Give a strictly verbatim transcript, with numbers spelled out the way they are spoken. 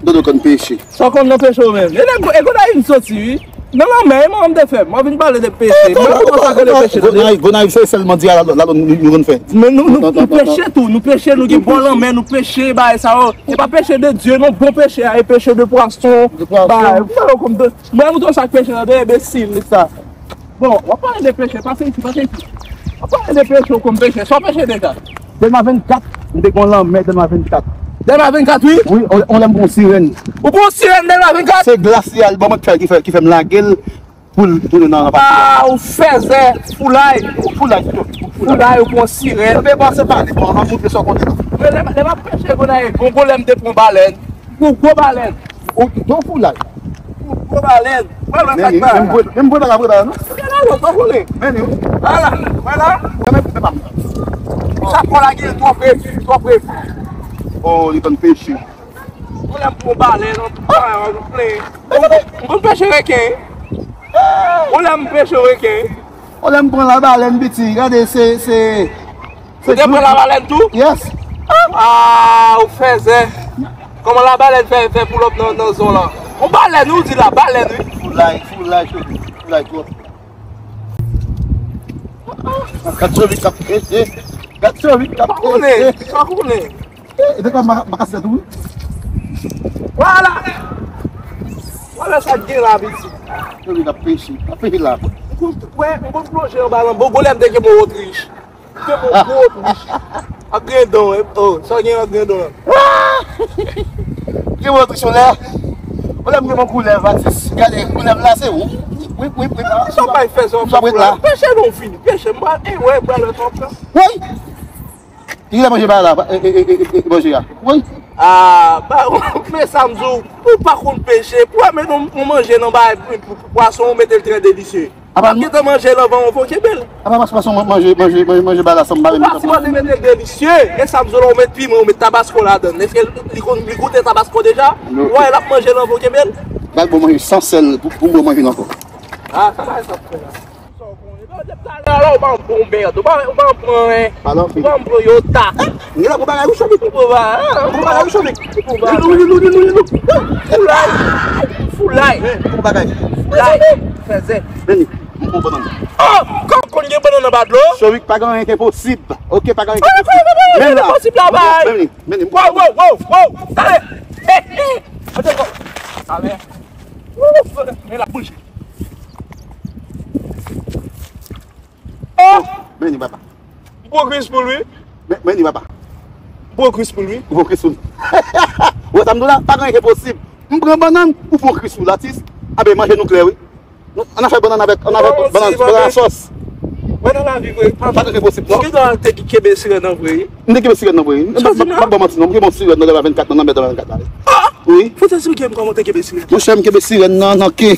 Dodo konn peche. Sa w konn nan peche w menm? E nèg, e Gonayiv m soti, wi. Nan lanmè, e mwen menm te fè. Mwen vin pale de peche. Mwen konn sa k rele peche, tande. Gonayiv, Gonayiv se sèl mandi a la, la, nou, nou konn fè. Men nou, nou, nou peche tou, nou peche, nou gen bò lanmè, nou peche, bagay sa yo. E pa peche de Dye, non, bon peche a, e peche de pwason. De pwason. Bagay, ou fè yo konn de, mwen montre w sa k peche nan de enbesil, sa. Bon, w ap pale de peche, pase isi, pase isi. W ap pale de peche, w konn peche. Sa w peche deja? Dèlma vennkat, m te gon lanmè Dèlma vennkat. Dèlma vennkat, wi? Wi, on, on lè m gon sirèn. Ou gon sirèn Dèlma vennkat? Se glas li al ban mwen ki fè, ki fè, ki fè m lage l pou l tounen nan pati. Ah, ou fèzè, foulay. Foulay, pito, foulay. Foulay, ou gon sirèn. Ebyen, bon, se pa li, bon, an montre sa w konnen. Lè, lè, lè m ap peche, gon, gon lè m te pran balèn. Yon gwo balèn. Ou, yon foulay. Yon gwo balèn. Wè, wè, men, men, men, men, mwen pa ka vre la, non? Wè la, wè, wè, wè. Men, men. Wè la, wè la. Men, men, men, men. Sa fò la gen twòp refi, twòp refi. Oh, li konn peche. Yon lè m pran balèn, an tou ka, an tou plen. Yon lè m peche reken. Yon lè m peche reken. Yon lè m pran la balèn, piti. Gade, se, se, Ou te pran labalèn tou? Yes. Ah, ou fèzè. Kòman labalèn fè, fè pull up nan, nan zòn lan? On balèn, wi, ou di labalèn, wi. Foulay, foulay, cheri, foulay twòp. Gad cheri k ap pete. Gad cheri k ap pete. Sa konnen, sa konnen. Eh, e te kwa makasèt ou, wi. Vwala. Vwala sa k gen la, piti. Cheri k ap peche. Ap peche la. M konn, wè, m konn plonje anba lanmè. Bon, bon, lè m te gen mon otrich. Te bon gwo bouch. Ak grendon, eh, oh, sa gen ak grendon lan. Gen bon otrich, yon lè. Yon lè m gen bon koulèv, atis. Gade, koulèv la, se ou. Wi, wi, wi. Sa bay fè sa, fè la. Peche non fini. Peche, m pral, eh, wè, pral lè sa pran. Wi. Ki lè manje ba la, eh, eh, eh, eh, eh, manje a. Wi. Ah, ba, men sa m di w, ou pa konn peche. Pou wè, men nou, nou manje nan bay, pou, pou, pou pwason, ou mete l trè delisye. Apa m gentan manje l anvan w fon kenbe l. Apa mas pwason manje, manje, manje, manje ba la san m pa menm. Ou pa sipoze mete l delisye. E sa m di w la, ou met piman, ou met tabasko ladann. Èske li konn, li goute tabasko deja? Ou wè l ap manje l anvan w kenbe l? Bay bon manje san sèl pou, pou mwen manje l ankò. Ah, sa pa sa fè la. Sa w konnen. Talè a la, ou pa bon mèd. Ou pa, ou pa pran, eh. Ou pa pran yo ta. Gen la pou bagay ou, Chomik. Ou pa, ah, ou pa bagay ou, Chomik. Ou pa. Lou, lou, lou, lou, lou, lou. Foulay. Foulay. Pou bagay. Foulay. Fèzè. Vini. M pran bannann. Oh, kòm konn gen bannann anba dlo. Chomik, pa gen anyen ki enposib. Ok, pa gen anyen ki enposib. Men la. Enposib la, bay. Vini, vini. Wow, wow, wow, wow. Talè. Hey, hey. Talè. Men la, bouje. Oh! Men ni papa. Ou pran Kris pou l, wi. Men, men ni papa. Ou pran Kris pou l, wi. Ou pran Kris pou l. Ou wè sa m di w la? Pa gen anyen ki enposib. M pran bannann, ou pran Kris pou l, atis. Anben, manje nou klè, wi. Nou, ann a fè bannann avèk, ann a fè bannann, bannann a sòs. Mwen nan lavi vre. Pa gen anyen ki enposib, non. Ou gentan te kenbe sirèn nan vre, wi. M te kenbe sirèn nan vre, wi. M ap ban manti, non. M kenbe yon sirèn nan Dèlma vennkat, nan, nan Dèlma vennkat la, wi. Ah! Wi. Fout espike m kòman w te kenbe sirèn. Monchè, m kenbe sirèn nan, nan ke.